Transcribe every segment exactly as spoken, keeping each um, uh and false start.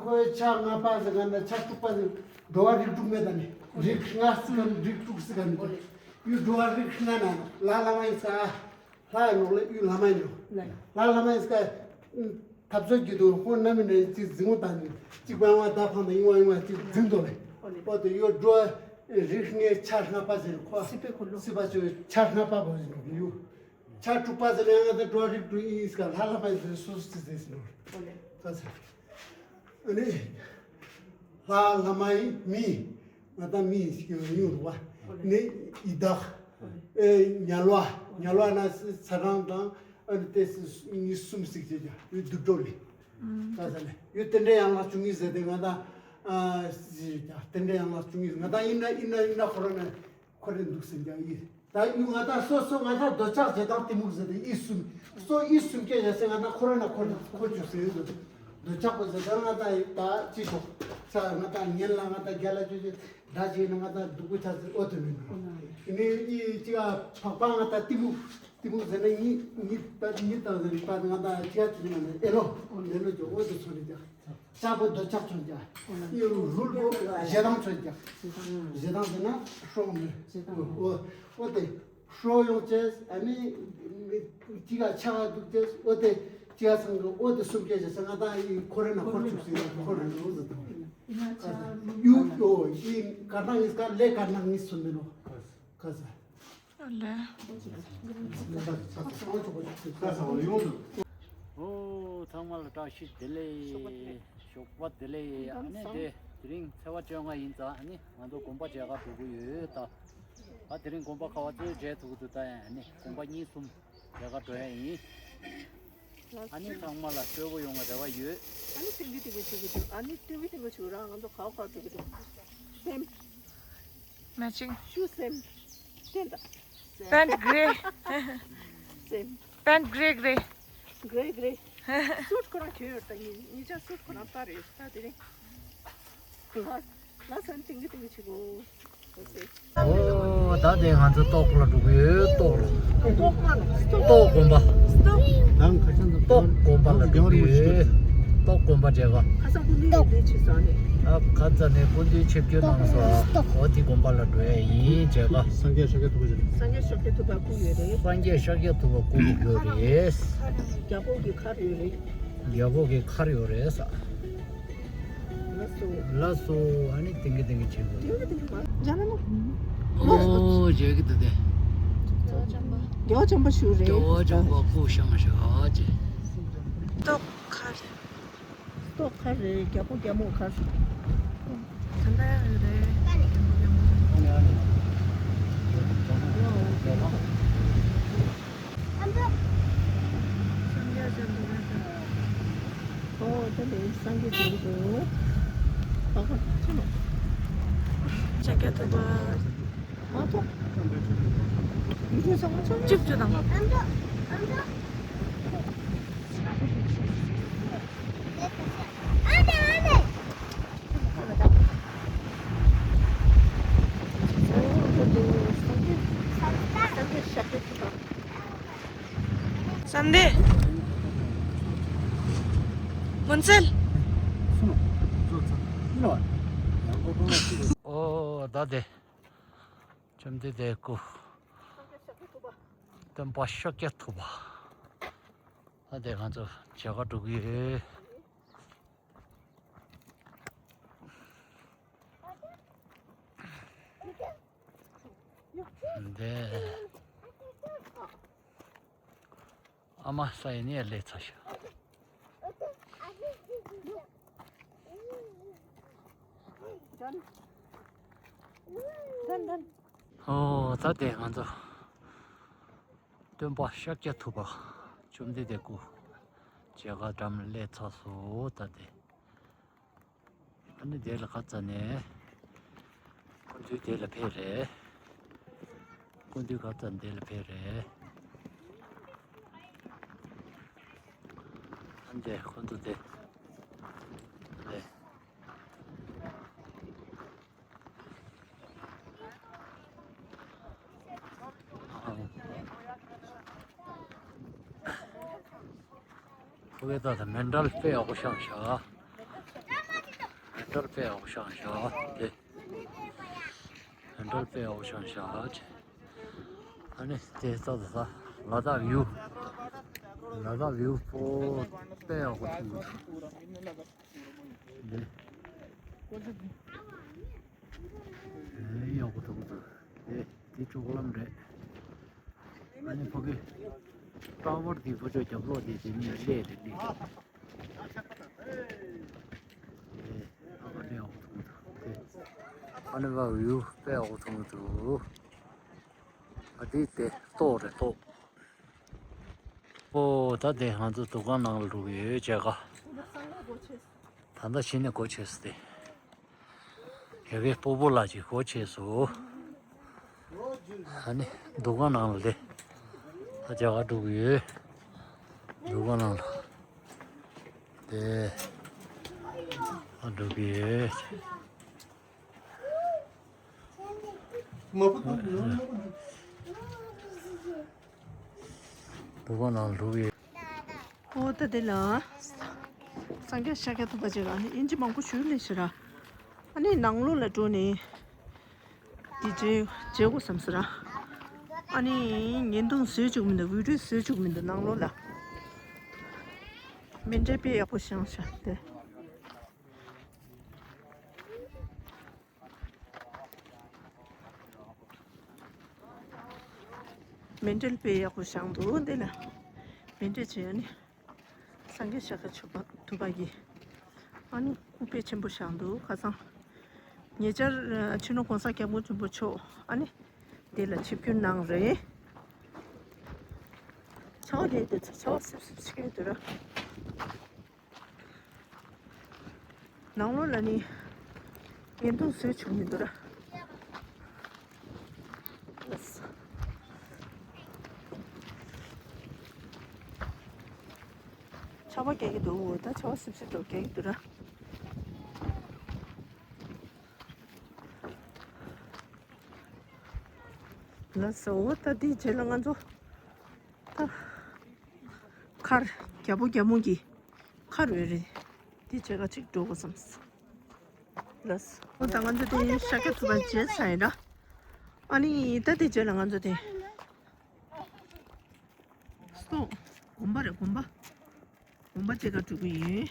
ཁོའི་ཆ་ལྔ་པ་ཟེར་ག་ནས་ཆ་དྲུག་པ་ཟེར། འགྲོ་བ་རིགས་དྲུག་མེད་ད་ནི། རིགས་ལྔ་ཟེར་ག་ནས་རིགས་དྲུག་ཟེར་ག་ནས། ཡུལ་འགྲོ་བ་རིགས་ལྔ་ན་ལྷ་ལྷ་མ་ཡིན་ས། ལྷ་ཡི་ནོག་ལེ། ཡུལ་ལྷ་མ་ཡིན་ནོག་ལྷ་ལྷ་མ་ཡིན་ས། འཐབ་རྩོད་ཀྱི་དུས་ཁོང་རྣམ་སྨིན་ནས་ཅིག་འཛིང་བོ་དང་ཅིག་དབང་བ་མདའ་འཕང་དང་ཡིན་བ་ཡིན་བ་ཅིག་འཛིང་དོ་ལེ། འོ་དེ་ཡུལ་འགྲོ་བ་རིགས་ལྔའི་ཆ་ལྔ་པ་ཟེར་ཁོ། སྲིད་པའི་འཁོར་ལོ། སྲིད་པ་ཆོས་ཆ་ལྔ་པ་བོ་ཟེར་ནོག་ཡུལ། ཆ་དྲུག་པ་ཟེར་ན་ང་ཚོ་འགྲོ་བ་རིགས་དྲུག་ཡིན་ས། ལྷ་ལྷ་མ་ཡིན་ཟེར་སོ་སོ་ཟེར་ཟེར་ནོག་ལེ། ཁ་ཟེར། ཨ་ནི། ལྷ་ལྷ་མ་ཡིན་མི། ང་དང་མི་ཞིག་ཡོང་རུང་བ། ནི་ཡི་དྭགས། ཨེ་དམྱལ་བ། དམྱལ་བ་ན་ཚ་གྲང་དང་། ཨ་ནི་ཏེ་ནི་གསུམ་ཞིག་བྱེད་ཀྱང་ཡུལ་སྡུག་གྲོགས་ལས། ད་ཟེར་ནས་ཡུལ་རྟེན་འབྲེལ་ཡན་ལག་བཅུ་གཉིས་ཟེར་ཏེ་ང་དང་། ཨ་ཞིག་ཀྱང་རྟེན་འབྲེལ་ཡན་ལག་བཅུ་གཉིས་ང་དང་ཡིན་ན་ཡིན་ན་ཡིན་ན་ཁོ་རང་ནས་ཁོ་རང་འདུག་ཟེར་ཀྱང་ཡིན། ད་ཡུལ་ང་དང་སོ་སོ་ང་དང་འདོད་ཆགས་ཞེ་སྡང་གཏི་མུག་ཟེར་ཏེ་ཡིད་གསུམ། སོ་ཡིད་གསུམ་སྐྱེ་བྱ་སེ་ང་དང་ཁོ་རང་ན་ཁོ་ཁོ་ཆུ་ཟེར་ཡོད་འདུག་འདོད་ཆགས་པོ་ཟེར་ད་ང་དང་ད་ཅི་ཤོག་ས་ང་དང་ཉན་ལ་ང་དང་རྒྱ་ལ་ཅོ་ཅོ་ད་ཅི་ན་ང་དང་སྡུག་པོ་ཆ་ཟེར་ཨོ་དེ་མིན་འགྲོ། ཡིན་ནི་ཡི་ཅི་ག་བག་པ་ང་དང་གཏི་མུག་གཏི་མུག་ཟེར་ན་ཉི་ཉི་ད་ཉི་ད་ཟེར་པ་ང་དང་ཅི་ག་ཅི་ན་ཨེ་ལོ་ཨེ་ལོ་ཅོ་ཨོ་དེ་ཚོ་རེད་ཀྱང་། ལྕགས་པོ་འདོད་ཆགས་ཆོད་ཀྱང་། ཡུལ་རུལ་པོ་ཞེ་སྡང་ཆོད་ཀྱང་། ཞེ་སྡང་ཟེར་ན་ཧྲོག་མེད། ཞེ་སྡང་། ཨོ་ཨོ་དེ་ཧྲོག་ཡོང་ཅེས་ཨ་ནི་ཅི་ག་ཆ་ག་འདུག་ཅེས་ཨོ་དེ་ཅི་ག་སང་གི་ཨོ་དེ་གསུམ་སྐྱེ་ཅེས་ང་དང་ཡི་ཁོ་རེ་ན་ཁོར་ཆུག་ཟེར་ན་ཁོ་རེ་རུལ་ཟེར་དང་། ཡུལ་ཨོ་ཡི་གར་ནང་ཡིན་ཀ་ལས་གར་ནང་ཡིན་སུན་མེད་ནོ། ཁ་ཟེར། ཨ་ལེ། ཨོ་ཚང་མ་ལ་བཀྲ་ཤིས་བདེ་ལེགས། ཞོགས་པ་བདེ་ལེགས། ཨ་ནི་དེ་དེ་རིང་ཚེས་པ་བཅོ་ལྔ་ཡིན་ཙང་ཨ་ནི་ང་ཚོ་དགོན་པ་མཇལ་ཁ་འགྲོ་གི་ཡོད་ད། ཨ་དེ་རིང་དགོན་པ་ག་བ་ཚོས་མཇལ་ཐུབ་ཀྱི་འདུག་ད་ཡང་ཨ་ནི་དགོན་པ་གཉིས་གསུམ་མཇལ་ཁ་འགྲོ་ཡ་ཡིན། ཨ་ནི་ཚང་མ་ལ་སྤྲོ་པོ་ཡོང་བའི་རེ་བ་ཡོད། ཨ་ནི་ཏིང་གི་ཏིང་གི་བྱེད་ཀྱི་འདུག་ཨ་ནི་ཏིང་གི་ཏིང་གི་བྱེད་རང་ང་ཚོ་ག་བ་ག་བ་འགྲོ་གི་འདུག་སེམས། Matching. Shoe same. Pant gray. Same. Pant gray gray. Gray gray. Suit ཁོ་རང་གྱོན་ཡོད་ད་ཉི་ཉི་ཆ་suit ཁོ་རང་ལྟ་རེད་ད་དེ་རིང་། ལ་ལ་སན་ཏིང་གི་ཏིང་གི་བྱེད་གོ། ཨོ་ད་དེ་ང་ཚོ་ཏོག་ལ་འགྲོ་གི་ཡོད། ཏོག་ལ། ཏོག་དགོན་པ། ཏོག་དགོན་པ་ལ་འགྲོ་གི་ཡོད། ཏོག་དགོན་པ་མཇལ་ཁ། ཨ་ཁ་ཙ་ནས་སྐུ་མདུན་ཆིབས་བསྒྱུར་གནང་སོང་། ཨོ་དེ་དགོན་པ་ལ་འགྲོ་ཡ་ཡིན་མཇལ་ཁ། སངས་རྒྱས་ཤཱཀྱ་ཐུབ་པ་ཅིག་སངས་རྒྱས་ཤཱཀྱ་ཐུབ་པ་སྐུ་ཡོད་རེད། སངས་རྒྱས་ཤཱཀྱ་ཐུབ་པ་སྐུ་ཡོད་རེད། རྒྱལ་པོ་གི་མཁར་ཡོད་རེད། རྒྱལ་པོ་གི་མཁར་ཡོད་རེད་ས། ལགས་སོ། ལགས་སོ། ཨ་ནི་ཏིང་གི་ཏིང་གི་བྱེད་དགོས། ཏིང་གི་ཏིང་གི་མ། རྒྱ་ལ་མོ། ཨོ་མཇལ་གི་འདུག་སྟེ། རྒྱལ་བ་བྱམས་པ་ཞུ་རེད། རྒྱལ་བ་བྱམས་པ་སྐུ་བཤངས་ཤག་ཅེ། ཏོག་མཁར། ཏོག་མཁར་རེད། རྒྱལ་པོ་རྒྱལ་མོ་མཁར། ད་ལྟ་ཡང་ཡོད་རེད། རྒྱལ་པོ་རྒྱལ་མོ། ཨོ་དེ་ནས་སངས་རྒྱས་འཇུག་གི་འདུག་ཨ་ཁ་ཆེ་ནོ། ཤཱཀྱ་ཐུབ་པ། ཨ་ཐོ། ཡུལ་ཆོས་ཚང་མ་ཚང་མ། ཅིབ་ཅིབ་དང་། ས་འདི། མུན་སེལ། ཨོ་ད་དེ། བཅོམ་ལྡན་འདས་སྐུ། སྟོན་པ་ཤཱཀྱ་ཐུབ་པ། ད་དེ་ང་ཚོ་མཇལ་ཁ་འགྲོ་གི་ཡོད། འདི། ཨ་མ་ས་ཡི་ནས་ལས་ཚ་ཤག་ཨོ་ད་དེ་ང་ཚོ་སྟོན་པ་ཤཱཀྱ་ཐུབ་པ་བཅོམ་ལྡན་འདས་སྐུ་མཇལ་ཁ་འགྲམ་སླེབས་ཚར་སོང་ད་དེ། ཨ་ནི་དེ་ལ་ཁ་ཙ་ནས། སྐུ་མདུན་དེ་ལ་ཕེབས་རེད། སྐུ་མདུན་ཁ་ཙ་དེ་ལ་ཕེབས་རེད། ཨ་འདི་སྐུ་མདུན་དེ། རེད། ཁོ་བོས་ད་ལྟ་མཎྜལ་དཔེ་ཡག་པོ་བཤམས་ཤག་འགྲུལ་དཔེ་ཡག་པོ་བཞག་ཤག་དེ། འགྲུལ་དཔེ་ཡག་པོ་བཞག་ཤག་ཅེ། ཨ་ནི་དེ་ལྟ་ད་ལ་དྭགས་ཡུལ། ལ་དྭགས་ཡུལ་པོ་དཔེ་ཡག་པོ་མཐོང་གི་འདུག་འདི། ཨེ་ཡག་པོ་མཐོང་གི་འདུག་དེ་དེ་ཅོག་ལམ་རེད། ཨ་ནི་ཕ་གི་ཊ་ཝར་དེ་ཕུ་ཆོ་རྒྱབ་ལོགས་དེ་དེ་ནས་སླེབས་རེད་སླེབས། ཨ་ནི་བ་ཝིའུ་དཔེ་ཡག་པོ་མཐོང་གི་འདུག་ཨ་དེ་དེ་ཏོག་རེད་ཏོག་ཨོ་ད་དེ་ང་ཚོ་འདུ་ཁང་ནང་ལ་འགྲོ་གི་ཡོད་བྱས་ཀ་ད་ལྟ་ཕྱི་ནས་སྒོ་ཕྱེས་སོ་དེ། ཡ་གི་སྤོ་བོ་ལགས་ཀྱིས་སྒོ་ཕྱེས་སོ། ཨ་ནི་འདུ་ཁང་ནང་ལ་དེ། ད་བྱ་བ་འགྲོ་གི་ཡོད། འདུ་ཁང་ནང་ལ། དེ། ཨ་འགྲོ་གི་ཡོད། འདུ་ཁང་ནང་ལ་འགྲོ་གི་ཡོད། ཨོ་ད་དེ་ལ། སངས་རྒྱས་ཤཱཀྱ་ཐུབ་པ་ཅིག་ཨ་ནི་ཨིན་ཇི་མང་པོ་ཞུ་ལས་ཤི་ར། ཨ་ནི་ནང་ལོགས་ལ་འགྲོ་ནས། དེ་རྗེས་རྗེས་གོ་བསམ་སོང་ར། ཨ་ནི་བརྙན་ཐུང་བཟོས་བཅུག་མི་འདུག་ཝི་ཌི་ཡོ་བཟོས་བཅུག་མི་འདུག་ནང་ལོགས་ལ། མེ་འདྲ་དཔེ་ཡག་པོ་བཞེངས་ཤག་དེ། མེ་འདྲ་དཔེ་ཡག་པོ་བཞེངས་འདུག་འདི་ལ། མེ་འདྲ་བྱས་ནས། སངས་རྒྱས་ཤཱཀྱ་མཆོག་པ་ཐུབ་པ་གི། ཨ་ནི་སྐུ་དཔེ་ཆེན་པོ་བཞེངས་འདུག་ཁ་སང་། ཉེ་ཆར་ཨ་སྤྱི་ནོར་༸གོང་ས་༸སྐྱབས་མགོན་ཆེན་པོ་མཆོག་ཨ་ནི་དེ་ལ་ཆིབས་བསྒྱུར་གནང་རེད། ཆར་པ་ལས་དེ་ཚོ་ཆར་པ་སིབ་སིབ་བྱེད་ཀྱི་འདུག་ར། ནང་ལོགས་ལ་ནི་བརྙན་ཐུང་བཟོས་བཅུག་མི་འདུག་ར། ལགས་སོ། ཆར་པ་རྒྱག་གི་འདུག་ད་ཆར་པ་སིབ་སིབ་འགྲོ་རྒྱག་གི་འདུག་ར། ལགས་སོ། ད་འདི་རྗེས་ལ་ང་ཚོ་ད་མཁར་རྒྱ་པོ་རྒྱ་མོ་གི་མཁར་འོད་རེད། འདི་རྗེས་ལ་གཅིག་འགྲོ་དགོས་བསམས། ལགས་སོ། ད་ང་ཚོ་དེ་ཤཱཀྱ་ཐུབ་པ་མཇལ་ཚར་ཡིན་ར། ཨ་ནི་ད་དེ་རྗེས་ལ་ང་ཚོ་དེ། སོ། དགོན་པ་རེད་དགོན་པ། དགོན་པ་ཅིག་ག་འགྲོ་གི་ཡིན།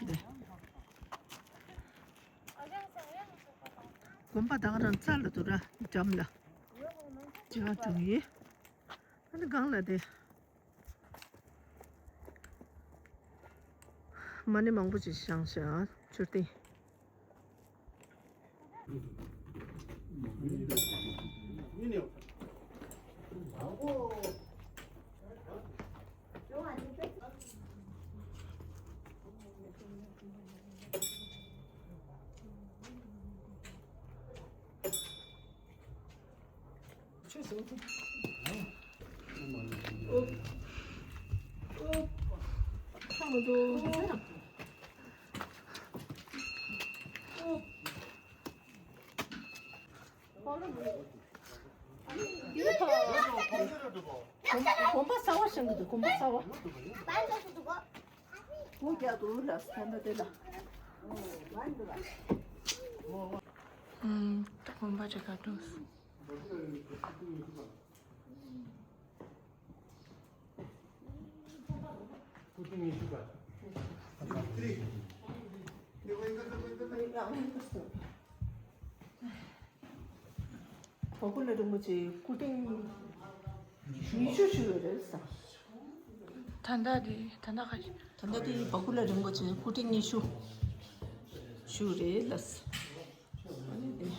དེ། དགོན་པ་ད་ག་རང་རྩ་ལ་འདུག་ར་འགྲམ་ལ། ཅིག་ག་འགྲོ་གི་ཡིན། ཨ་ནི་སྒང་ལ་དེ། མ་ཎི་མང་པོ་ཅིག་བཞེངས་ཤག་མཆོད་རྟེན། དགོན་པ་གསར་པ་བཞེངས་ཀྱི་འདུག་དགོན་པ་གསར་པ། སྒོ་རྒྱག་འདུག་ལ་ས་ན་དེ་ལ། ཨུམ། དགོན་པ་ཅིག་ག་འགྲོ། བ་ཀུ་ལ་རིན་པོ་ཆེ་སྐུ་ཕྲེང་ཉི་ཤུ་ཞུ་ཡོད་རེད་ས། ད་ལྟ་དེ་ད་ལྟ་ག་ཞིག་ད་ལྟ་དེ་བ་ཀུ་ལ་རིན་པོ་ཆེ་སྐུ་ཕྲེང་ཉི་ཤུ་ཞུ་རེད་ལ། ཨ་ནི་དེ།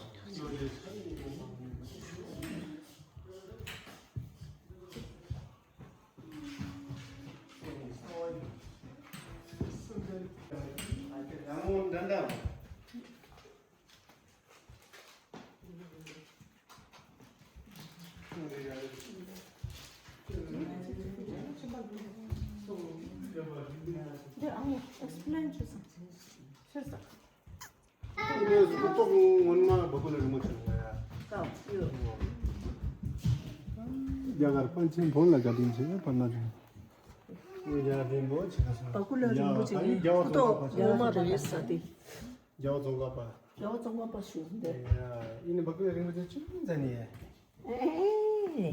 རྒྱ་གར་པཎ་ཆེན་བོན་ལ་བཀའ་དྲིན་ཆེ་བར་ན་ཆུང་། རྒྱལ་བ་རིན་པོ་ཆེ་ག་སོང་། བ་ཀུ་ལ་རིན་པོ་ཆེ་ཡ་ད་ཡིན་རྒྱལ་བ་ཚོང་ཁང་པ་ཐོག་ངོ་མ་རེད་ས་དེ། རྒྱལ་བ་ཚོང་ཁང་པ། རྒྱལ་བ་ཚོང་ཁང་པ་ཞུ་འདི། ཡ་ཡིན་ནི་བ་ཀུ་ལ་རིན་པོ་ཆེ་ཆུང་ཙམ་ནི་ཡ། ཨེ།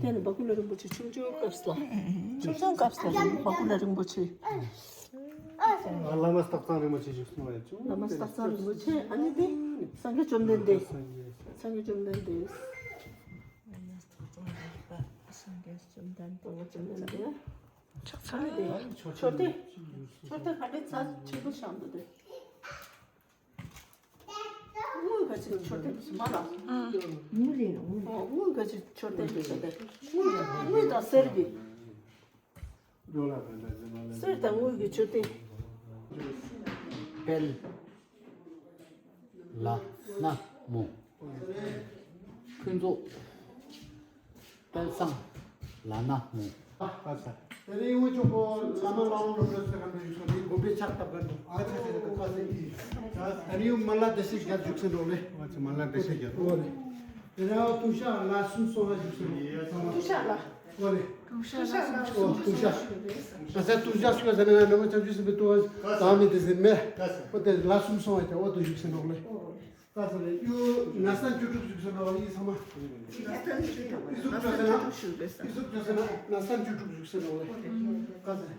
དེ་ནི་བ་ཀུ་ལ་རིན་པོ་ཆེ་ཆུང་ཆུང་སྐབས་ལ། ཆུང་ཆུང་སྐབས་ལ་བ་ཀུ་ལ་རིན་པོ་ཆེ། ཨ་བླ་མ་སྟག་ཚང་རིན་པོ་ཆེ་བཞུགས་སོང་བས་ཆུང་། བླ་མ་སྟག་ཚང་རིན་པོ་ཆེ་ཨ་ནི་དེ་སངས་རྒྱས་བཅོམ་ལྡན་འདས། སངས་རྒྱས་བཅོམ་ལྡན་འདས། སངས་རྒྱས་བཅོམ་ལྡན་འདས། བཅོམ་ལྡན་འདས། ཕྱག་འཚལ་ཏེ། མཆོད་རྟེན། མཆོད་རྟེན་ག་འདྲའི་རྩ་ཆེན་པོ་བཞག་འདུག་སྟེ། དངུལ་ག་ཅིག་མཆོད་རྟེན་མ་ལ། དངུལ་ཡིན་ནོ། ཨོ་དངུལ་ག་ཅིག་མཆོད་རྟེན་གྱི་མཆོད་རྟེན། དངུལ་དང་གསེར་གྱི། གསེར་དང་དངུལ་གྱི་མཆོད་རྟེན། དཔལ། ལག་ན་མོ། ཕུན་ཚོགས། དཔལ་བཟང་། ལག་ན་མོ། དེ་རིང་ངོ་ཅོག་པོ་བླ་མ་ལའང་སློབ་གྲྭ་ཟེར་ག་འདྲ་ཡོད་སོང་། དེའི་དགོན་པའི་ཕྱག་བཏབ་ག་འདུག་ཨ་ཆ་ཆ་ཆ་ཁ་སེ་ཡིས། དེ་རིང་མ་ལ་བདེ་གཤེགས་བརྒྱད་བཞུགས་སེ་འགྲོ་ལེ། ཨ་ཆ་མ་ལ་བདེ་གཤེགས་བརྒྱད། ཨོ་ལེ། དེ་རིང་ཐུགས་ཤ་ལ་གསུམ་སོང་བ་བཞུགས་སེ་འགྲོ། ཐུགས་ཤ་ལ། ཨོ་ལེ། ཐུགས་ཤ་ལ་གསུམ་སོང་བ་བཞུགས་སེ་འགྲོ། ཨ་ཆ་ཐུགས་ཤ་སུ་ཡ་ཟེར་ན་ང་ནམ་ཆབ་ཆུ་སེ་བི་ཏུ་བ་ད་མི་དེ་ཟེར་མེ། ཨོ་དེ་ལ་གསུམ་སོང་བ་དེ་ཨོ་དེ་བཞུགས་སེ་འགྲོ་ལེ། ཀ་ས་ལེ་ཡུ་ན་སན་བཅུ་དྲུག་བཞུགས་སེ་འགྲོ་ལེ་ཡི་ཚང་མ། ཨི་ཟུག་བཅོ་ཟེར་ན། ཨི་ཟུག་བཅོ་ཟེར་ན་ན་སན་བཅུ་དྲུག་བཞུགས་སེ་འགྲོ་ལེ། ཀ་ས་ལེ།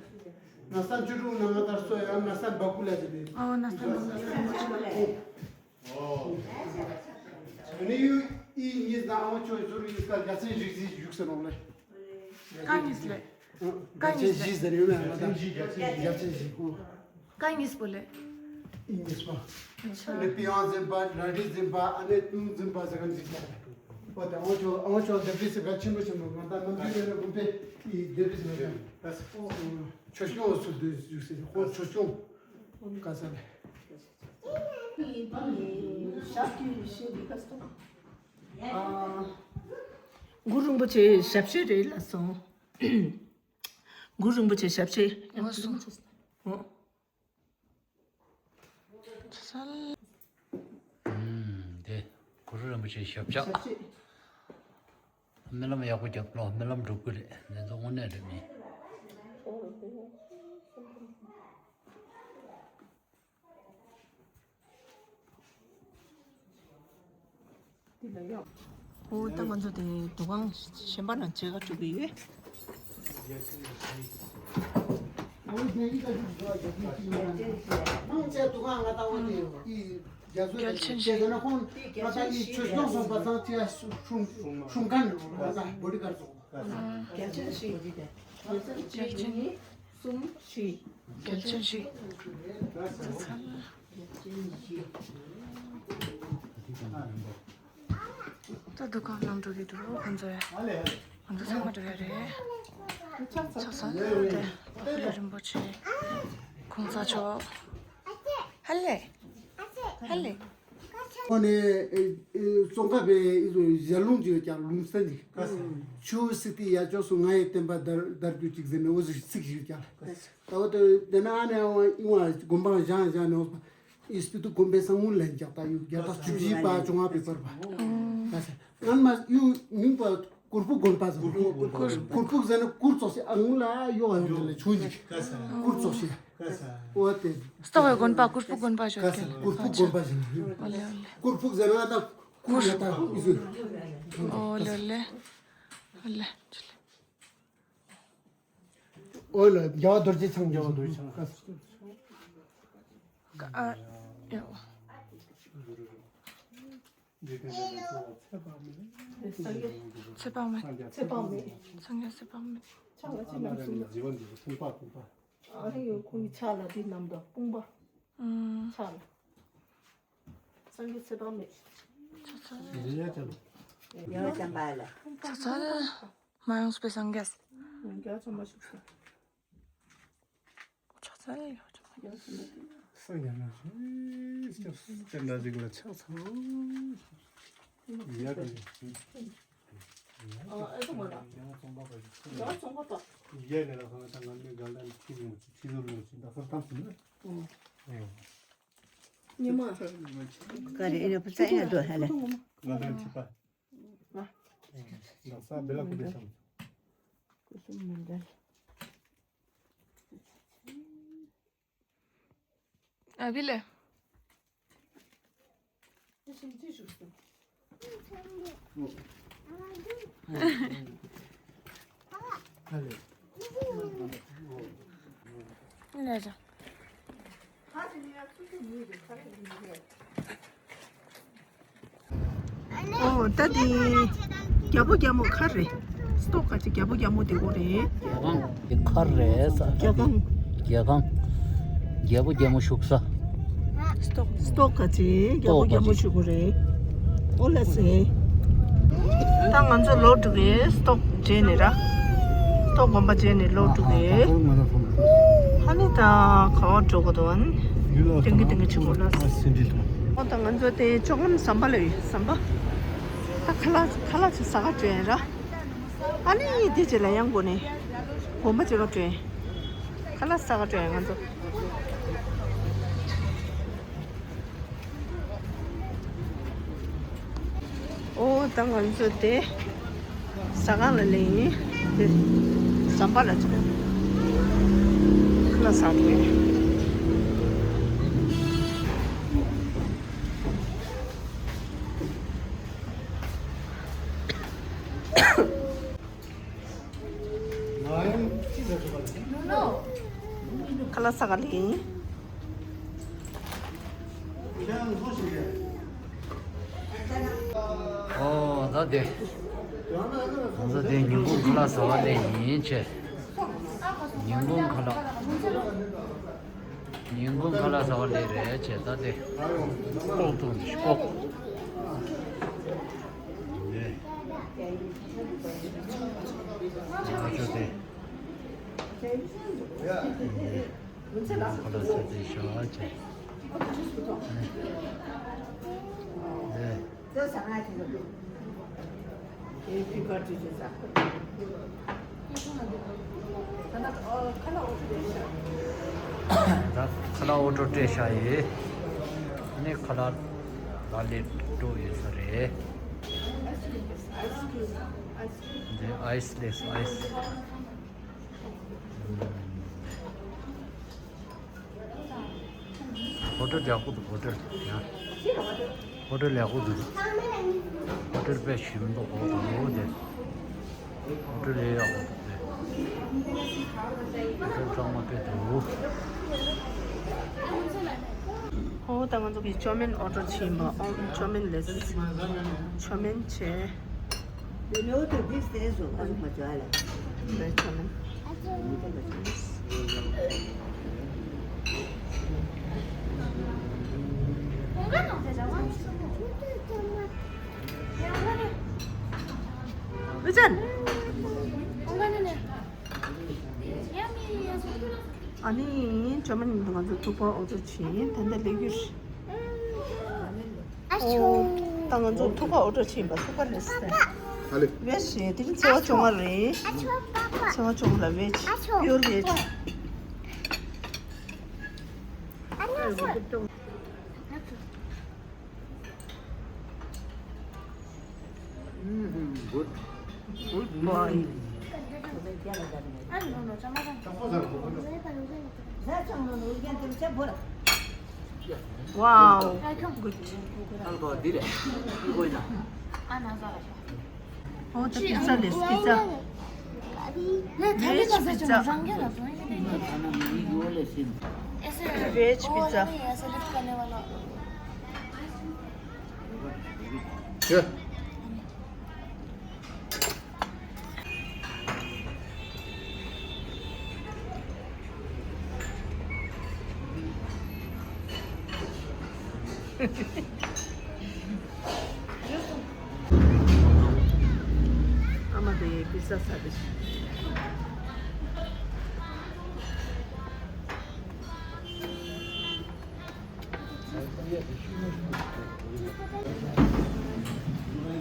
ན་སན་བཅུ་དྲུག་ན་ང་ལྟར་སོ་ཡང་ན་སན་བ་ཀུ་ལ་ཟེར་ཏེ། ཨོ་ན་སན་བ་ཀུ་ལ་ཟེར་ཏེ། ཨོ། ཨ་ནི་ཡུ་ཨི་གཉིས་དང་ཨ་མ་ཆོས་ཟུར་ཡིས་ཀ་རྒྱ་ཚན་རིག་འཛིན་བཞུགས་སེ་འགྲོ་ལེ། ཀ་གཉིས་ལེ། རྒྱ་ཆེན་བཞི་ཟེར་ཡོད་ན་ང་ད་རྒྱ་ཆེན་བཞི། རྒྱ་ཆེན་བཞི། ཀ་གཉིས་པོ་ལེ། ཨིན་ཇིས་པ། ཨ་ནི་པི་ཡང་འཛིན་པ་ར་རི་འཛིན་པ་ཨ་ནི་ཏུང་འཛིན་པ་ཟེར་ག་འཛིན་པ། ཨོ་ད་ཨོ་ཅོ་ཨོ་ཅོ་ལྡེབས་རིས་ཟེར་ག་ཆེན་པོ་ཆེན་པོ་ང་ད་ནམ་རྒྱུན་ཡོད་ན་དགོན་པའི་ལྡེབས་རིས་ཟེར་ག་ཆོས་སྐྱོང་སུ་འདུས་ཡོད་ཟེར་ཧོ་ཆོས་སྐྱོང་། ཀ་ས་ལེ། ཞབས་ཀྱི་ཞེས་པའི་སྐབས་སུ། གུ་རུ་རིན་པོ་ཆེའི་ཞབས་ཕྱི་རེད་ལ་སོང་། གུ་རུ་རིན་པོ་ཆེ་ཞབས་ཕྱི། ངོ་སོ། ཨོ། ཨུམ། དེ་གུ་རུ་རིན་པོ་ཆེ་ཞབས་ཕྱི། ཞབས་ཕྱི། རྨི་ལམ་ཡག་པོ་རྒྱབ་ལོ། རྨི་ལམ་འགྲོ་གི་རེད། འདི་ཚོ་དངོས་གནས་རེད་མིན། འོ་ད་ང་ཚོ་དེ་འདུ་ཁང་གཞན་པ་ནང་མཇལ་ཁ་སྒྲུབ་ཀྱི་ཡོད། རྒྱལ་ཆེན་ཞིག་རྒྱལ་ཆེན་ཞིག་གསུམ་བཞི། གལ་ཆེན་ཞིག་ད་འདུ་ཁང་ནང་འགྲོ་གི་འདུག་ཁོང་ཚོ་ཡ། ང་ཚོ་ཚང་མ་འགྲོ་ཡ་རེད། ཕྱག་འཚལ་ཏེ་ཨ་ལེ་རིན་པོ་ཆེ། གོང་ས་མཆོག་ཧ་ལེ། ཧ་ལེ། ཁོ་ནས་ཙོང་ཁ་པའི་ཡ་ལུང་ཅིག་ཡོད་ཀྱང་ལུང་སྟན་ཅིག་ཆུ་བོ་སི་ཏི་ཡ་ཅོག་སུ་ང་ཡི་བསྟན་པ་དར་དར་རྒྱུ་ཅིག་ཟེར་ནས་འོ་ཟིག་ཚིག་ཞིག་ཡོད་ཀྱང་ལ། ད་འོ་དེ་དེ་ན་ཨ་ནེ་ཨ་ཝ་ཨི་ཝ་དགོན་པ་བཞེངས་བཞེངས་ནས་འོ་ཨི་སྤི་ཏུ་དགོན་པའི་ས་སྔོན་ལ་རྒྱག་ད་ཡུ་རྒྱ་ད་བཅུ་བཞི་པ་བཅོ་ལྔ་པའི་བར་པ། ད་ས་ང་མ་ཡུ་མིང་པ་གུར་ཕུག་དགོན་པ་ཟེར། གུར་ཕུག་དགོན་པ། གུར་ཕུག་ཟེར་ན་གུར་ཙོགས་ཤིག་ཨ་སྔོན་ལ་ཡོ་ཨ་ཡོ་དེ་ལ་ཆུང་ཅིག་གུར་ཙོགས་ཤིག་འོ་དེ། སྟོ་བའི་དགོན་པ་གུར་ཕུག་དགོན་པ་ཞོག་གི་གུར་ཕུག་དགོན་པ་ཟེར། ཨོ་ལེ་ཨོ་ལེ། གུར་ཕུག་ཟེར་ན་ད་གུར་ཡ་ད་ཨི་ཟེར། ཨོ་ལེ་ཨོ་ལེ། ཨོ་ལེ། ཨོ་ལེ། རྒྱལ་བ་རྡོ་རྗེ་འཆང་། རྒྱལ་བ་རྡོ་རྗེ་འཆང་། ཨ་ཡོ། འཇིག་རྟེན་འདི་ནི་གཙོ་བོ་ཚེ་དཔག་མེད། ཚེ་དཔག་མེད། སངས་རྒྱས་ཚེ་དཔག་མེད། སངས་རྒྱས་ཚེ་དཔག་མེད། ཕྱག་ལ་ཅི་ཨ་མ་རྣམས་ར་གསུམ་ནི་ལ། བཞི་པ་འདི་ཕུང་པ་ཕུང་པ། ཨ་རེ་ཡོ་ཁོང་གི་ཕྱག་ལ་འདི་རྣམས་དང་དཔུང་པ། ཨུམ། ཕྱག་ལ། སངས་རྒྱས་ཚེ་དཔག་མེད། ཚ་ཚ། འདི་ཡ་ཅན། ཡ་ཅན་པ་ལ། ཚ་ཚ། མ་ཡོངས་པའི་སངས་རྒྱས། སངས་རྒྱས་ཚང་མ་བཞུགས་སོ། ཕྱག་འཚལ་ཡོད་ཀྱང་། སངས་རྒྱས་ན་ཞིག་སྐྱབས་སུ་སྐྱབས་ན་ཞིག་ལ་ཕྱག་འཚལ་ལོ། ཡ་གི་ཡ་ཨ་ཨེ་ཐུ་མ་ན། ཡ་ཚོང་པ་པ་ཞིག་ཡ་ཚོང་པ་པ། ཡ་ནི་ལ་ཁང་ད་ང་མི་ག་ལ་ཁྱི་ལོ་ཁྱི་ལོ་ལོ་ཅི་ད་སོར་ཐམ་སུ་ནི། ཨོ། ཉི་མ། ག་རེ་ཨེ་ན་ཕུ་ཚ་ཨེ་ན་དོ་ཧ་ལ། ང་ལ་ཁྱི་པ། ང་། ད་ས་བེ་ལ་ཁུ་བེ་སམ། ཀུ་སུམ་མན་དལ། ཨ་བི་ལེ། ལ་ལ། ཨོ་ད་དེ་རྒྱལ་པོ་རྒྱལ་མོ་ཁ་རེད། སྟོག་ཁ་ཅིག་རྒྱལ་པོ་རྒྱལ་མོ་དེ་གོ་རེད། རྒྱལ་ཁང་གི་ཁ་རེད་ས། རྒྱལ་ཁང་། རྒྱལ་ཁང་། རྒྱལ་པོ་རྒྱལ་མོ་བཞུགས་ས། སྟོག་སྟོག་ཁ་ཅིག་རྒྱལ་པོ་རྒྱལ་མོ་བཞུགས་གོ་རེད། ཨོ་ལ་སེ། ད་ང་ཚོ་ལོག་འགྲོ་གི། སྟོག་མཇལ་ནས་ར། སྟོག་དགོན་པ་མཇལ་ནས་ལོག་འགྲོ་གི། ཧ་ནི་ད་ག་བ་འགྲོ་གི་འདུག་ཨ་ནི། དེང་གི་དེང་གི་ཆུ་མོ་ལ། ཨོ་ད་ང་ཚོ་དེ་ཅོག་ལམ་ཟམ་པ་ལ་ཡོད། ཟམ་པ། ད་ཁ་ལག་ཁ་ལག་ཅིག་ཟ་ག་འགྲོ་ཡིན་ར། ཨ་ནི་དེ་རྗེས་ལ་ཡང་སྒོ་ནས་དགོན་པ་མཇལ་ག་འགྲོ་ཡིན། ཁ་ལག་ཟ་ག་འགྲོ་ཡིན་ང་ཚོ། ཨོ་ད་ང་ཚོ་དེ་ཟ་ཁང་ལ་སླེབས་ཡིན། དེ་ཟམ་པ་ལ་ཅིག་ཁ་ལག་ཟ་འགྲོ་ཡིན། ཁ་ལག་ཟ་ག་ལེན། ཨོ་ད་དེ། ང་ཚོ་དེ་ཉིན་གུང་ཁ་ལག་ཟ་བ་ལེན་ཡིན་བྱས། ཉིན་གུང་ཁ་ལག་ཉིན་གུང་ཁ་ལག་ཟ་བ་ལེན་རེད་བྱས། ད་དེ་ལྐོག་ཏུ་ལྐོག་ང་ཚོ་དེ། ཁ་ལག་ཟ་དེ་ཞོ་བྱས། ད་ཁ་ལག་ཨོ་ཊོ་སྤྲད་བཞག་ཡིན། ཨ་ནི་ཁ་ལག་ལ་ལས་འགྲོ་ཡོད་ས་རེད། འདི་ཨའི་སི་ལས་ཨའི་སི། ཧོ་ཊེལ་ཡག་པོ་འདུག་ཧོ་ཊེལ་ཡང་། ཧོ་ཊེལ་ཡག་པོ་འདུག་ཧོ་ཊེལ་དཔེ་ཞིམ་པོ་འདུག་ཧོ་ཊེལ་དེ། ཧོ་ཊེལ་ཡག་པོ་འདུག་དེ། ཧོ་ཊེལ་གཙང་མ་དཔེ་འདུག་ཧོ་ད་ང་ཚོ་གི་ཅོ་མིན་ཨོ་ཊོ་ཕྱིན་པ། ཨོ་ཅོ་མིན་ལས་ཅོ་མིན་བྱས། ཨ་ནི་ཅོ་མིན་ང་ཚོ་ཐུག་པ་ཨོ་ཊོ་ཕྱིན། ད་ལྟ་སླེབས་ཡོད། ཨ་ཆོ། ད་ང་ཚོ་ཐུག་པ་ཨོ་ཊོ་ཕྱིན་པ། ཐུག་པ་རེད་ཟེར། ཨ་ལེ། ཝེཇ་རེད། དེ་རིང་ཚེས་པ་བཅོ་ལྔ་རེད། ཨ་ཆོ་པ་པ། ཚེས་པ་བཅོ་ལྔ་ལ་ཝེཇ། ཨ་ཆོ། པིའོར་ཝེཇ། ཨ་ཆོ། ཨ་ཆོ། ཨུམ། Good. Good boy. Wow. Good. ཨོ་ད་པི་ཛ་ལས། པི་ཛ། ཝེཇ་པི་ཛ། ཝེཇ་པི་ཛ། ཨ་མ་དེ་པི་ཛ་ཟ་དེ།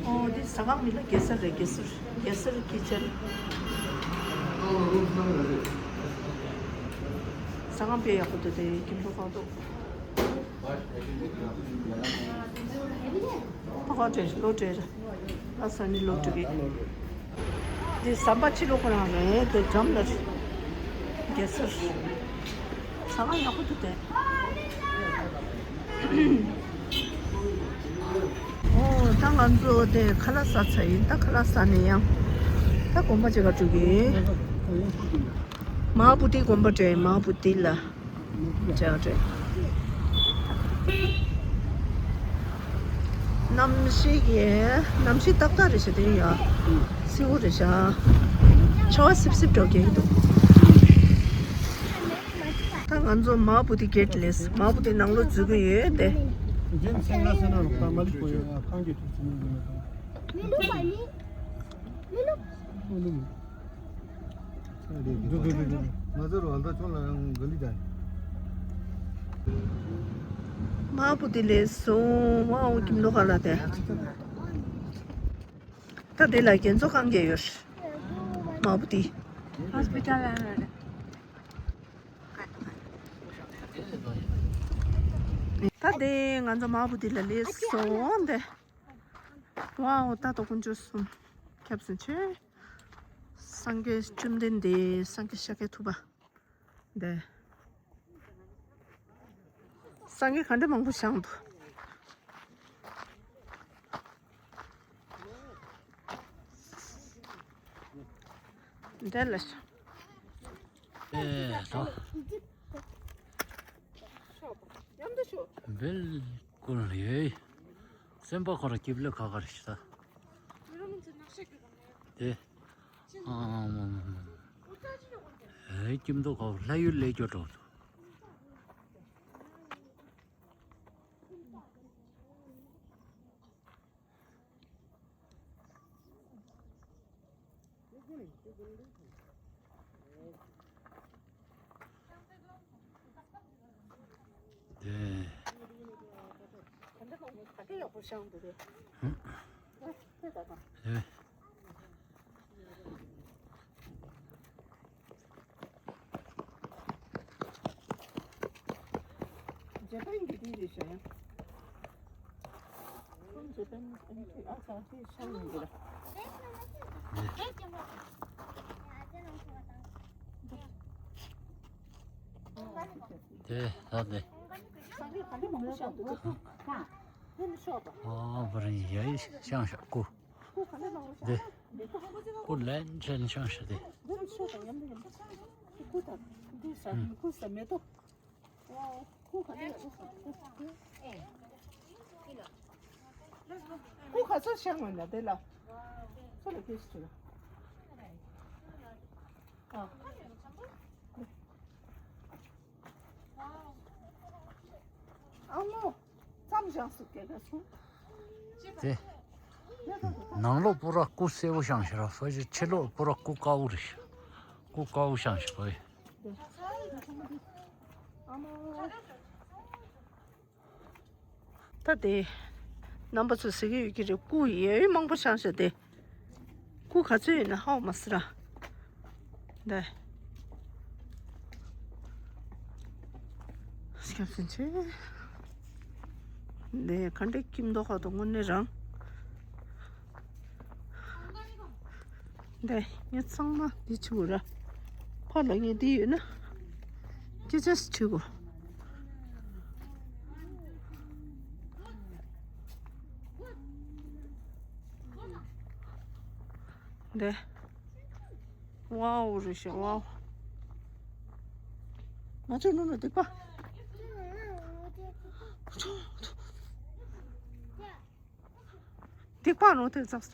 ཨོ་དེ་ཟ་ཁང་མིང་ལ་གེ་སར་རེད། གེ་སར། གེ་སར་ཁི་ཆན། ཟ་ཁང་དཔེ་ཡག་པོ་འདུག་དེ་ཁྱིམ་ཚང་ཁང་ཏོག་ཕ་ཁ་བྲལ། ལོ་བྲལ། ཨ་ས་ནི་ལོ་དྲུག་གི། འདི་ཟམ་པ་ཕྱི་ལོགས་ཁོ་རང་རེད། དེ་འགྲམ་ལ་རེད། གེ་སར། ཟ་ཁང་ཡག་པོ་འདུག་དེ། ཨོ་ད་ང་ཚོ་དེ་ཁ་ལག་ཟ་ཚར་ཡིན། ད་ཁ་ལག་ཟ་ནས་ཡང་ད་དགོན་པ་ཅིག་ག་འགྲོ་གི་ཡིན། མ་ཧཱ་བོ་དྷི་དགོན་པ་འགྲོ་ཡིན། མ་ཧཱ་བོ་དྷི་ལ་འགྲོ་འགྲོ། གནམ་གཤིས་ཀྱི་གནམ་གཤིས་ཏག་ཏག་རེད་ཤག་དེ་ཡ་བསིལ་པོ་རེད་ཤག་ཆར་པ་སིབ་སིབ་འགྲོ་གི་འདུག་ད་ང་ཚོ་མ་ཧཱ་བོ་དྷི་གེ་ཊི་སླེབས། མ་ཧཱ་བོ་དྷི་ནང་ལོགས་འཛུལ་གི་ཡོད་དེ། རྒན་སེང་ལ་སེང་ལ་ལོག་ད་མ་ལི་ཁོ་ཡོད་ཁང་གི་ཐུག་ཚུལ་མི་འདུག་མི་འདུག་མི་འདུག་འདུག་འདུག་འདུག་འདུག་ང་ཚོ་རུ་ཨ་ད་ཆུང་ལ་ཡང་ག་ལི་ད། མ་ཧཱ་བོ་དྷི་སླེབས་སོང་། ཝའོ་ཁྱིམ་ཐོག་ཁ་ལ་དེ། ད་དེ་ལ་རྒན་གསོ་ཁང་གི་ཡོད། མ་ཧཱ་བོ་དྷི་ཧོ་སི་པི་ཊལ་ལ་རེད། ད་དེ་ང་ཚོ་མ་ཧཱ་བོ་དྷི་ལ་སླེབས་སོང་དེ། ཝའོ་ད་དོ་དཀོན་མཆོག་གསུམ་ཁྱབ་སོང་ཆེ། སངས་རྒྱས་བཅོམ་ལྡན་འདས། སངས་རྒྱས་ཤཱཀྱ་ཐུབ་པ། འདི། སངས་རྒྱས་ག་འདྲ་མང་པོ་བཞེངས་འདུག་འདི་ལ། ཨེ་ད། བིལ་ཀུལ་ཡོད། སེམས་པ་ཁོ་རང་སྐྱིད་ལེ་ཁ་ཁ་རེད་ཤག་ད། དེ། ཨ་མ་མ་མ་མ། ཨེ་ཁྱིམ་ཐོག་ཁ་ལྷ་ཡུལ་ལས་སྐྱོ་འགྲོ་འདུག་དེ། དེ། འཇར་པན་གྱི་དེ་རེད་ཤག་ཡ། ཁོང་འཇར་པན་ཨ་ནི་ཨ་ཙང་དེ་ཤང་ཡིན་གྱི་ར། དེ་ད་དེ། སངས་རྒྱས་ག་འདྲ་མང་པོ་བཞེངས་འདུག་དེ་ནི་ཤོག་པ། ཨ་བ་རི་ཡ་ཡི་ཤང་ཤག་སྐུ། སྐུ་ག་འདྲ་མང་པོ་བཞེངས་དེ། སྐུ་ལན་ཆེན་ཤང་ཤག་དེ། འདི་རུ་ཤོག་པ་ཡམ་ཡམ། སྐུ་དང་འདི་ཟ་མི་སྐུ་ཟ་མེ་ཏོག་ཁོ་ག་ཚོད་ཁོ་ག་ཚོད་ཤང་བ་ན་དེ་ལ། ཁོ་ལ་སྐད་ཆ་དྲིས། ཨ། ཨ་མོ། ཙམ་བཞག་སུ་སྐད་ག་སོང་། དེ། ནང་ལོགས་པུ་ར་སྐུ་སེར་པོ་བཞེངས་ཤག་ར། ཕ་ཕྱི་ཕྱི་ལོགས་པུ་ར་སྐུ་དཀར་པོ་རེད་ཤག་སྐུ་དཀར་པོ་བཞེངས་ཤག་པ། ཨ་མོ། ད་དེ། རྣམ་པ་ཚོ་གཟིགས་ཀྱི་ཡོད་ཀྱི་རེད། སྐུ་ཡོད་མང་པོ་བཞེངས་ཤག་དེ། སྐུ་ག་ཚོད་ཡོད་ན་ཧ་གོ་མ་སོང་ར། འདི། སྐྱབས་སུ་མཆི། འདི་ག་འདྲ་ཁྱིམ་ཐོག་ཁ་དང་དངོས་གནས་རང་། འདི་ངས་ཚང་མ་འདི་བྱེད་དགོས་ར། ཕར་ལ་ངས་འདི་ཡོད་ན། ཅི་ཅི་ཞིག་བྱེད་དགོས། འདི། ཝའོ་རེད་ཤག་ཝའོ། ང་ཚོ་ནོར་ལ་སྡིག་པ། སྡིག་པ་ནོར་དེ་ཙག་ཙག་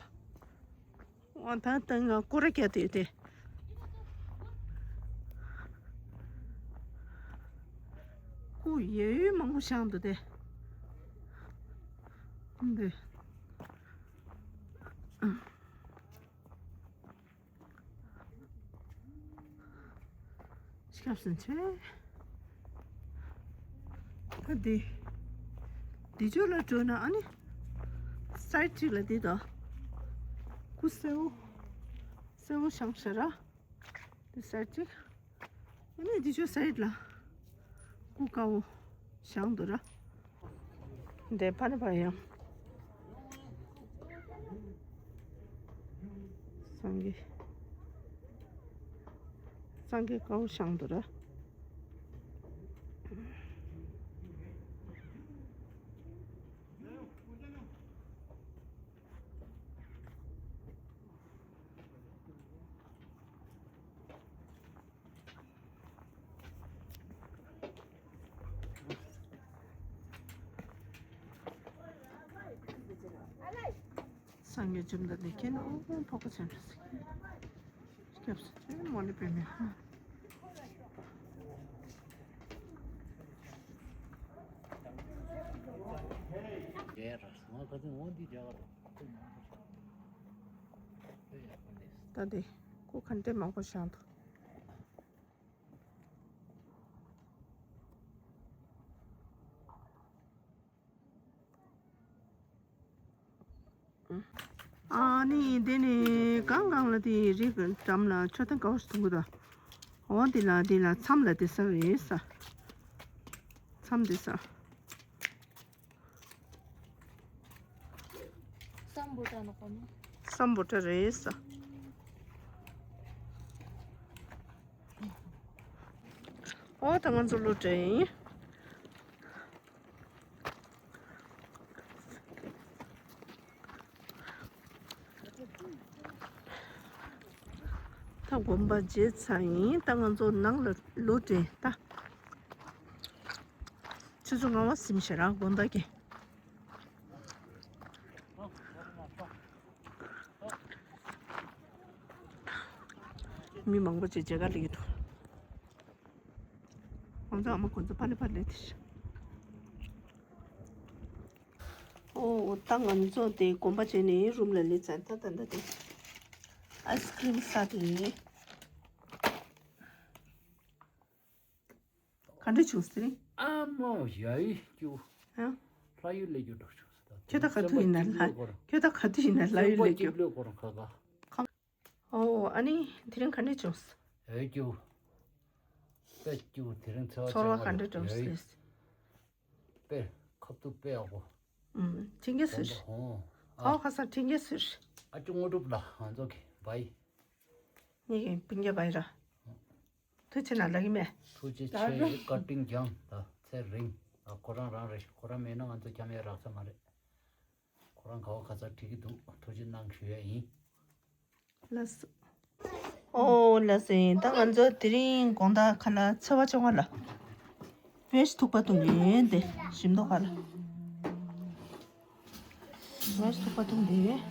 འོ་ད་ད་ང་སྐོར་ར་བརྒྱབ་དེ་དེ། སྐུ་ཡོད་མང་པོ་བཞེངས་འདུག་དེ། འདི། སྐྱབས་སུ་མཆི། ད་འདི། འདི་ཕྱོགས་ལ་འགྲོ་ན་ཨ་ནི། སའིཌ་གཅིག་ལ་འདི་དང་། སྐུ་སེར་པོ། སེར་པོ་བཞེངས་ཤག་ར། འདི་སའིཌ་གཅིག་ཨ་ནི་འདི་ཕྱོགས་སའིཌ་ལ། སྐུ་དཀར་པོ་བཞེངས་འདུག་ར། འདི་ཕ་ནི་ཕ་ཡང་། སངས་རྒྱས། སངས་རྒྱས་དཀར་པོ་བཞེངས་འདུག་ར། སངས་རྒྱས་བཅོམ་ལྡན་འདས་མཁྱེན། ཨོ་ཕོ་ཁ་ཆེན་པོ་ཟེར། སྐྱབས་སུ་མཆི། མོ་ལི་པེ་མེ་ཧ། ད་དེ་ཁོ་ག་འདྲ་མང་པོ་བཞག་འདུག་ཨ་ནི་དེ་ནི་གང་གང་ལ་དེ་རིགས་འགྲམ་ལ་མཆོད་རྟེན་ག་བ་ཞིག་མཐོང་གི་འདུག་འོ་དེ་ལ་དེ་ལ་མཚམས་ལ་དེ་ས་རེད་ས། མཚམས་དེ་ས། སམ་བྷོ་ཊ་ནོ་གོ་ནོ། སམ་བྷོ་ཊ་རེད་ས། ཨོ་ད་ང་ཚོ་ལོ་དྲན། ད་དགོན་པ་མཇལ་ཚར་ཡིན། ད་ང་ཚོ་ནང་ལ་ལོ་དྲན་ད། ཆུ་ཚོད་ལྔ་པ་ཟིན་ཤག་ར་དགོན་བདག་གི། མི་མང་པོ་ཅིག་མཇལ་ཁ་སླེབས་ཀྱི་འདུག་ང་ཚོ་ཨ་མ་ཁོང་ཚོ་ཕར་ལ་ཕར་ལ་དེ་ཤག་ཨོ་ད་ང་ཚོ་དེ་དགོན་པ་མཇལ་ནས་རུམ་ལ་སླེབས་ཚར། ད་ད་ད་དེ་ཨའི་སི་ཀི་རིམ་ཟ་དེ། ག་འདྲ་བྱུང་ཟེར། ཨ་མོ་ཡ་ཡི་ཀྱུ། ཨ། ལྷ་ཡུལ་ལས་རྒྱུ་འགྲོ་བྱུང་ཟེར། ཁྱོད་ད་ག་དུས་ཡིན་ན་ལྷ། ཁྱོད་ད་ག་དུས་ཡིན་ན་ལྷ་ཡུལ་ལས་རྒྱུ། ཨོ་ཨ་ནི་དེ་རིང་ག་འདྲ་བྱུང་ཟེར། ཡ་ཡི་ཀྱུ། པེ་ཀྱུ་དེ་རིང་ཚོར་བ་ག་འདྲ་བྱུང་ཟེར། པེ་ཁབ་ཏུ་པེ་ཨ་གོ། ཨུམ། ཁྲིན་ཀེ་ཟེར། ཁ་བ་ཁ་སང་ཁྲིན་ཀེ་ཟེར། ཨ་ཅུ་དངོས་གྲུབ་ལ་ང་ཚོ་གི་བའི། ངེད་ཀྱི་སྤུན་ཀྱག་བའི་ར། ཐུགས་རྗེ་གནང་ལབ་ཀྱི་མེད། ཐུགས་རྗེ་ཆེ། བཀའ་དྲིན་བསྐྱངས། ད་ཚེ་རིང་། ཨ་ཁོ་རང་རང་རེད། ཁོ་རང་མེད་ན་ང་ཚོ་འཁྱམ་ཡས་རག་ས་མ་རེད། ཁོ་རང་ག་བ་ག་ཚར་ཁྲིད་ཀྱི་འདུག་ཐུགས་རྗེ་གནང་ཞུ་ཡས་ཡིན། ལགས་སོ། ཨོ་ལགས་སོ། ད་ང་ཚོ་དེ་རིང་དགོང་དག་ཁ་ལག་ཚེས་པ་བཅོ་ལྔ་ལ་བེད་ཐུག་པ་འཐུང་གི་ཡོད་དེ་ཞིམ་མདོག་ཁ་ལ་བེད་ཐུག་པ་འཐུང་གི་ཡོད།